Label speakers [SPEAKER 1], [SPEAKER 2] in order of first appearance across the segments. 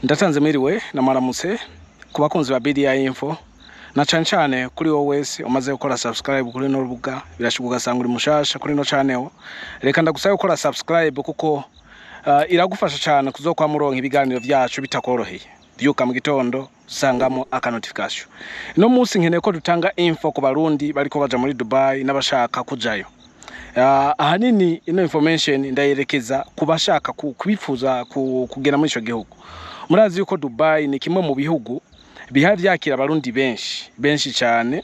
[SPEAKER 1] Ndatanze mwiriwe na mwaramutse ku bakunzi ba BDI Info, na cane cane kuri wowe wese umaze gukora subscribe kuri no rubuga. Birashoboka ugasanga uri mushasha kuri no channel. Reka ndagusaba gukora subscribe kuko iragufasha cane kuzokwama uronka ibiganiro vyacu bitakoroheye. Vyuka mu gitondo usangamo aka notification. No munsi nkeneye ko dutanga info ku Barundi bariko baja muri Dubai n'abashaka kujayo. Ahanini ino information ndayerekeza ku bashaka kubifuza kugera muri ico gihugu. Murazi yuko Dubai ni kimwe mu bihugu biha vyakira Abarundi benshi benshi cyane,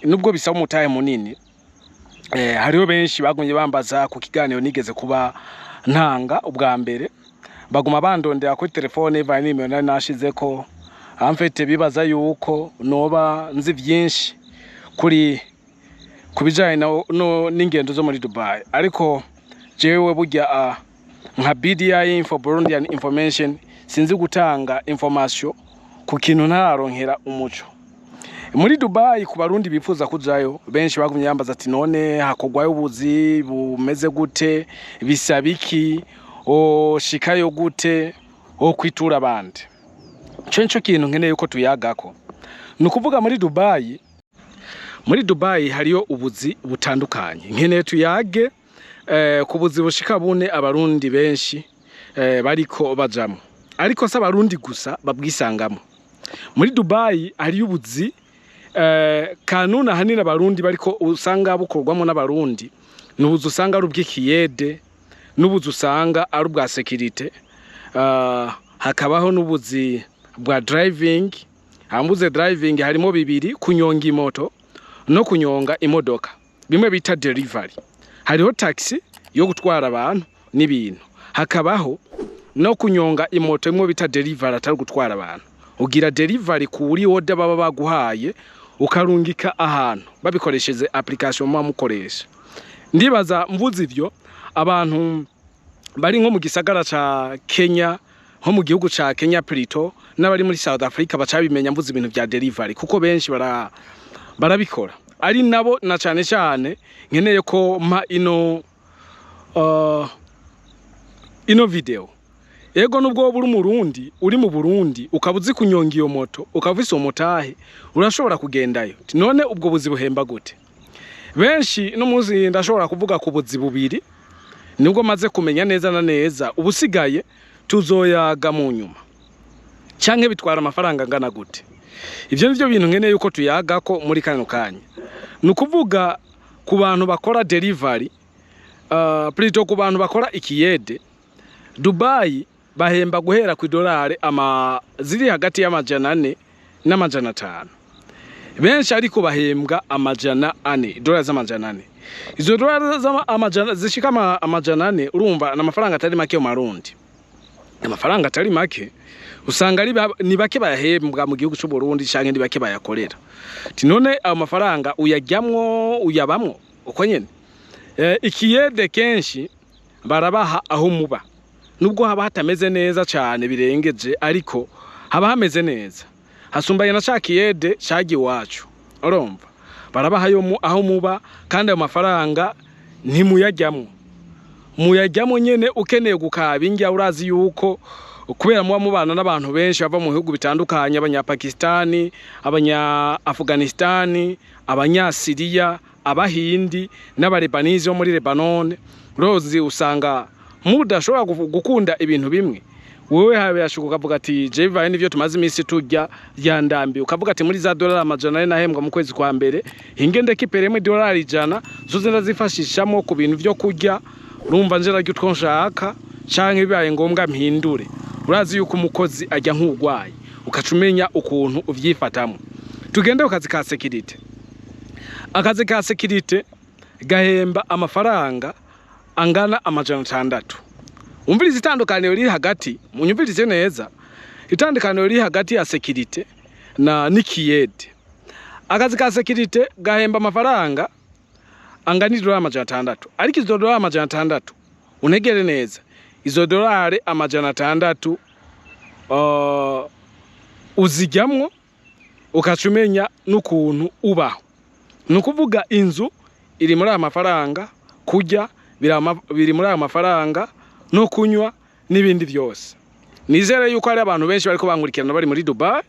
[SPEAKER 1] nubwo bisaba umutahe munini. Hariho benshi bagumye bambaza ku kiganiro nigeze kuba ntanga ubwa mbere, baguma bandondera kuri telefone bivanye n'imero nari nashizeko. Amfete bibaza yuko noba nzi vyinshi kuri ku bijanye no, n'ingendo zo muri Dubai, ariko jewe burya nka BDI Info, Burundian Information, sinzi gutanga information ku kintu ntararonkera umuco. Muri Dubai, ku Barundi bifuza kujayo, benshi bagumye yambaza ati: "None hakorwayo ubuzi bumeze gute? Bisaba iki? Oshikayo gute? O kwitura abandi?" Ico nico kintu nkeneye yuko tuyagako. Ni ukuvuga muri Dubai hariyo ubuzi butandukanye. Nkeneye tuyage ku buzi bushika bune Abarundi benshi bariko bajamo, ariko si Abarundi gusa babwisangamo. Muri Dubai hariyo ubuzi kanuna ahanini Abarundi bariko usanga bukorwamo n'Abarundi. Ni ubuzi usanga ari ubw'ikiyede, n'ubuzi usanga ari ubwa sécurité, hakabaho n'ubuzi bwa driving. Hambuze driving harimo bibiri: kunyonga imoto no kunyonga imodoka, bimwe bita delivery. Hariho taxi yo gutwara abantu n'ibintu, hakabaho no kunyonga imoto imwe bita delivery, atari gutwara abantu. Ugira delivery kuri order baba baguhaye, ukarungika ahantu babikoresheje application muba mukoresha. Ndibaza mvuze ivyo, abantu bari nko mu gisagara ca Kenya, nko mu gihugu ca Kenya plutôt, n'abari muri South Africa baca bimenya mvuze ibintu vya delivery, kuko benshi barabikora. Ari nabo na cane cane nkeneye ko mpa ino video. Ego, nubwo woba uri Umurundi, uri mu Burundi, ukaba uzi kunyonga iyo moto, ukaba ufise umutahe, urashobora kugendayo. None ubwo buzi buhemba gute? Benshi no muzi ndashobora kuvuga ku buzi bubiri nibwo maze kumenya neza na neza, ubusigaye tuzoyaga mu nyuma. Canke bitwara amafaranga angana gute? Ivyo nivyo bintu nkeneye yuko tuyagako muri kano kanya. Ni ukuvuga ku bantu bakora delivery, plutôt ku bantu bakora ikiyede, Dubai bahemba guhera ku idolari ama ziri hagati y'400 n'500. Benshi ariko bahembwa 400, idolari z'400. Izo dolari z'amajana zishika 400, urumva ni amafaranga atari make mu Marundi, amafaranga atari make. Usanga ari ni bake bayahembwa mu gihugu c'u Burundi, canke ni bake bayakorera. Ati: "None ayo mafaranga uyajyamwo, uyabamwo uko nyene?" Ikiyede kenshi barabaha aho muba, nubwo haba hatameze neza cane birengeje, ariko haba hameze neza hasumbaye na ca kiyede cagiye iwacu. Urumva barabaha aho muba, kandi ayo mafaranga ntimuyajyamwo, muyajyamo nyene ukeneye gukaba indya. Urazi yuko kubera muba mubana n'abantu benshi bava mu bihugu bitandukanye, Abanyapakistani, Abanya Afghanistani, Abanyasiriya, Abahindi n'Abarebanizi bo muri Lebanon, urozi usanga mudashobora gukunda ibintu bimwe. Wewe habe yashuka ukavuga ati: "Je bivaye n'ivyo tumaze iminsi turya ryandambi." Ukavuga ati: "Muri za dolari 400 nahembwa mu kwezi kwa mbere, hinge ndekiperemo idolari 100 zoze ndazifashishamo ku bintu vyo kurya. Urumva nje naryo utwo nshaka, canke bibaye ngombwa mpindure." Urazi yuko umukozi ajya nk'urwaye, ukaca umenya ukuntu uvyifatamo. Tugende ku kazi ka sécurité. Akazi ka sécurité gahemba amafaranga angana 600. Umviriza itandukaniro riri hagati, munyumvirize neza itandukaniro riri hagati ya sécurité na n'ikiyede. Akazi ka sécurité gahemba amafaranga angana idolari 600, ariko izo dolari 600, untegere neza, izo dolari 600 uzijyamwo ukaca umenya n'ukuntu ubaho. Ni ukuvuga inzu iri muri aya mafaranga, kurya biri muri aya mafaranga, no kunywa n'ibindi byose. Nizere yuko hari abantu benshi bariko bankurikirana bari muri Dubai,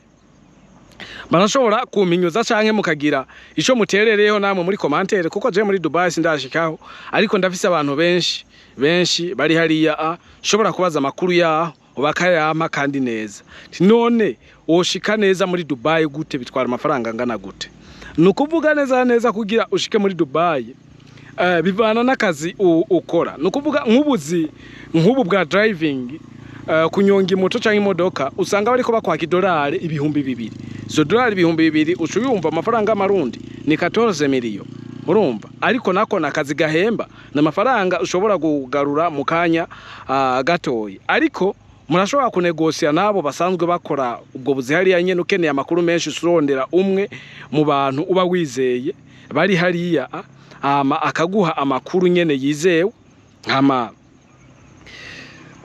[SPEAKER 1] barashobora kumpinyuza canke mukagira ico muterereyeho namwe muri commentaire, kuko je muri Dubai sindashikaho, ariko ndafise abantu benshi benshi bari hariya nshobora kubaza amakuru yaho bakayampa kandi neza. None woshika neza muri Dubai gute? Bitwara amafaranga angana gute? Ni ukuvuga neza neza, kugira ushike muri Dubai bivana n'akazi ukora. Ni ukuvuga nk'ubuzi nk'ubu bwa driving, kunyonga imoto canke imodoka, usanga bariko bakwaka idolari 2000. Izo dolari 2000 uca uyumva amafaranga y'amarundi ni 14 miliyo, urumva? Ariko nako nakazi gahemba, ni amafaranga ushobora kugarura mu kanya gatoyi. Ariko murashobora kunegosiya n'abo basanzwe bakora ubwo buzi hariya nyene. Ukeneye amakuru menshi, urondera umwe mu bantu uba wizeye bari hariya, hama akaguha amakuru nyene yizewe, hama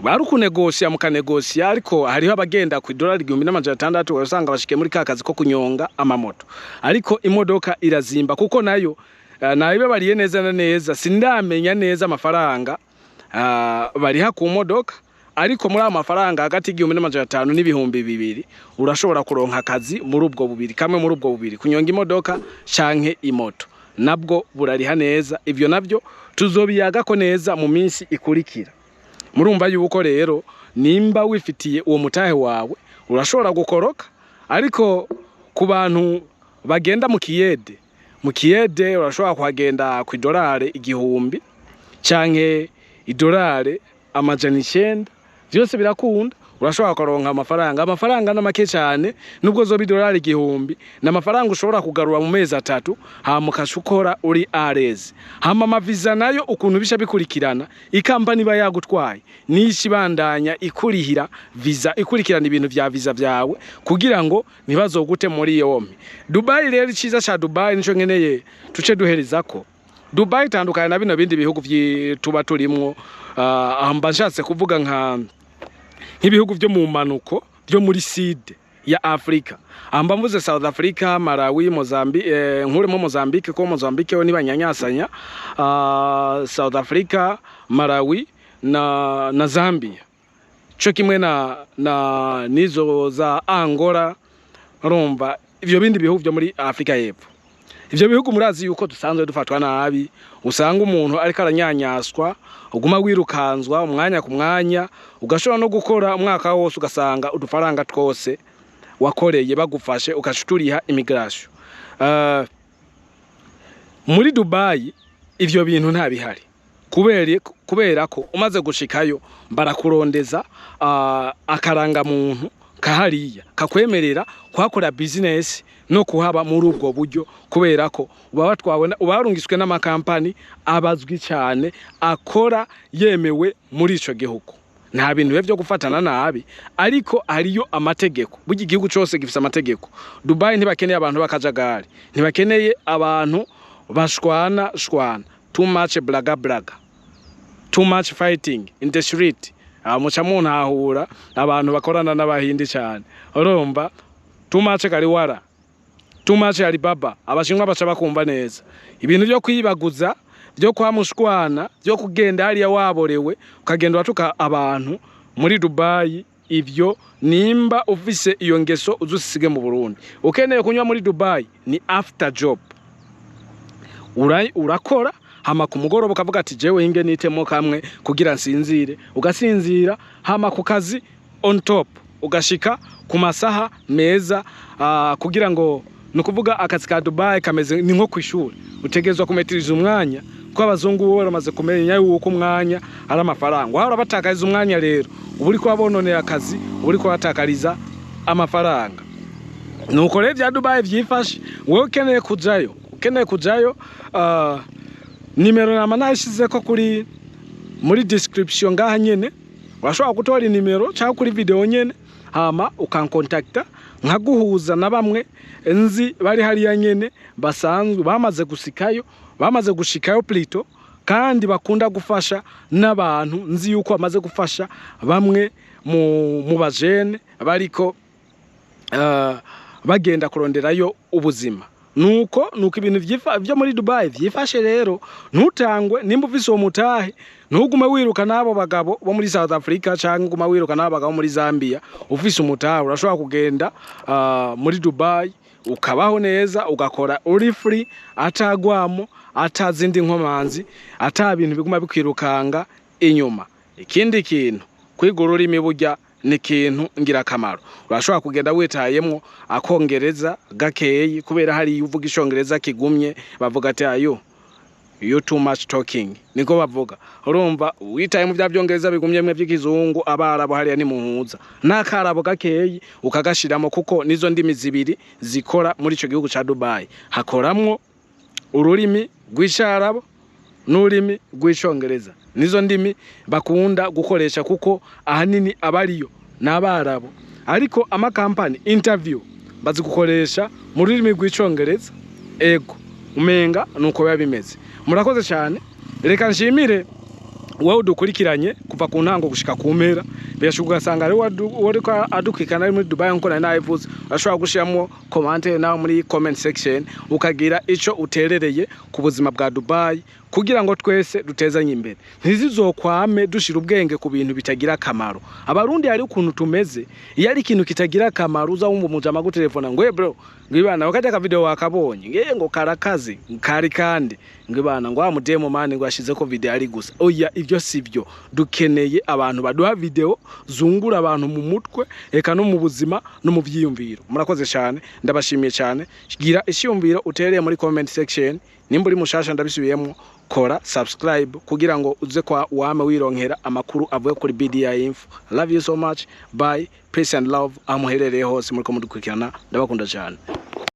[SPEAKER 1] bari ukunegosiya, mukanegosiya. Ariko hariho abagenda ku idolari 1600, ugasanga bashike muri ka kazi ko kunyonga amamoto. Ariko imodoka irazimba, kuko nayo nabibabariye neza na neza, sindamenya neza amafaranga bariha ku modoka. Ariko muri ayo mafaranga hagati y'1500 n'2000 urashobora kuronka akazi muri ubwo bubiri, kamwe muri ubwo bubiri, kunyonga imodoka canke imoto, nabwo burariha neza. Ivyo navyo tuzobiyagako neza mu minsi ikurikira. Murumva yuko rero nimba wifitiye uwo mutahe wawe urashobora gukoroka. Ariko ku bantu bagenda mu kiyede, mu kiyede urashobora kuhagenda ku idolari 1000 canke idolari 900, vyose birakunda. Urashobora kuronka amafaranga, amafaranga ni make cyane. Nubwo zoba idolari 1000, ni amafaranga ushobora kugarura mu mezi 3, hama ukaca ukora uri à l'aise. Hama amaviza nayo ukuntu bisha bikurikirana, ikampani iba yagutwaye niyo ibandanya ikurihira visa, ikurikirana ibintu vya visa vyawe kugira ngo ntibazogute muri yompi. Dubai rero, iciza ca Dubai nico nkeneye tuce duherezako. Dubai itandukanye na bino bindi bihugu tuba turimwo. Mba nshatse kuvuga nk'ibihugu byo mu manuko byo muri sud ya Afrika. Amba mvuze South Africa, Malawi, Mozambique, nkuremo Mozambique ko Mozambique yo nibanyanyasanya, South Africa, Malawi na Zambia, co kimwe na nizo za Angola. Urumva ivyo bindi bihugu byo muri Afrika y'Epfo, ivyo bihugu murazi yuko dusanzwe dufatwa nabi. Usanga umuntu ariko aranyanyaswa, uguma wirukanzwa umwanya ku mwanya, ugashobora no gukora umwaka wose ugasanga udufaranga twose wakoreye bagufashe ugaca uturiha immigration. Muri Dubai ivyo bintu nta bihari, kubera ko umaze gushikayo barakurondeza akarangamuntu kahariya kakwemerera kuhakora business no kuhaba muri ubwo buryo, kubera ko uba watwawe uba warungiswe n'amakampani abazwi cyane akora yemewe muri ico gihugu. Nta bintu biba vyo gufatana nabi, ariko hariyo amategeko. Burya igihugu cose gifise amategeko. Dubai ntibakeneye abantu b'akajagari, ntibakeneye abantu bashwana shwana, too much blaga blaga, too much fighting in the street. Muca muntahura, abantu bakorana n'abahindi cyane, urumva too much kariwara, too much Alibaba, abashinwa baca bakumva neza. Ibintu byo kwibaguza, byo kwamushwana, byo kugenda hariya waborewe ukagenda uratuka abantu muri Dubai, ivyo nimba ufise iyo ngeso uzusige mu Burundi. Ukeneye kunywa muri Dubai ni after job. Urakora hama ku mugoroba ukavuga ati: "Jewe inge nitemo kamwe kugira nsinzire." Ugasinzira, hama ku kazi on top ugashika ku masaha meza, kugira ngo, ni ukuvuga akazi ka Dubai kameze ni nko kwishuri, utegerezwa kumetiriza umwanya, kuko abazungu bo baramaze kumenya yuko umwanya ari amafaranga. Wahora batakariza umwanya rero, uba uriko wabononera akazi, uba uriko watakariza amafaranga. Nuko rero vya Dubai vyifashe. Wewe ukeneye kujayo, nimero nama nayishizeko kuri muri description ngaha nyene. Urashobora gutora inimero cyangwa kuri video nyene, hama ukankontakta nkaguhuza na bamwe nzi bari hariya nyene basanzwe bamaze gusikayo, bamaze gushikayo plutôt, kandi bakunda gufasha n'abantu. Nzi yuko bamaze gufasha bamwe mu bajene bariko bagenda kuronderayo ubuzima. Nuko ibintu vyo muri Dubai vyifashe. Rero ntutangwe, nimba ufise uwo mutahe, ntugume wiruka n'abo bagabo bo muri South Africa canke uguma wiruka n'abo bagabo muri Zambia. Ufise umutahe urashobora kugenda muri Dubai, ukabaho neza, ugakora uri free, atagwamo, atazindi nkomanzi, ata bintu biguma bikwirukanga inyuma. Ikindi kintu, kwiga ururimi burya ni ikintu ngirakamaro. Urashobora kugenda witayemwo akongereza gakeyi, kubera hari uvuga icongereza kigumye bavuga ati: "Ayo, you too much talking." Niko bavuga. Urumva witaye mu bya byongereza bigumye mwe by'ikizungu, Abarabo hariya ni muhuza n'akarabo gakeyi ukagashiramo, kuko nizo ndimi zibiri zikora muri ico gihugu ca Dubai. Hakoramwo ururimi rw'Icarabo n'ururimi rw'Icongereza, nizo ndimi bakunda gukoresha, kuko ahanini abariyo n'Abarabo. Ariko amakampani interview bazigukoresha mu rurimi rw'Icongereza. Ego, umenga nuko biba bimeze. Murakoze cyane. Reka nshimire wowe udukurikiranye kuva ku ntango gushika ku mpera. Birashoboka ugasanga ari wariko adukurikirana ari muri Dubai nkuko nari nabivuze. Urashobora gushiramo commentaire nawe muri comment section, ukagira ico uterereye ku buzima bwa Dubai, kugira ngo twese dutezanye imbere, ntizizokwame dushira ubwenge ku bintu bitagira akamaro. Abarundi hari ukuntu tumeze, iyo ari ikintu kitagira akamaro uza wumva umujama agutelefona ngo: "Eh bro," ngo: "ibana wakajya ka video wakabonye?" Nge ngo: "Karakazi kari." Kandi ngo: "Ibana," ngo: "wa mudemo man," ngo: "yashize ko video ari gusa." Oya, ivyo sivyo dukeneye. Abantu baduha video zungura abantu mu mutwe, eka no mu buzima no mu vyiyumviro. Murakoze cyane, ndabashimiye cyane. Gira icyiyumviro utereye muri comment section. Nimba uri mushasha, ndabisubiyemo, kora subscribe kugira ngo uze kwa wame wironkera amakuru avuye kuri BDI Info. Love you so much, bye, peace and love. Aho muherereye hose muriko mudukurikirana, ndabakunda cyane.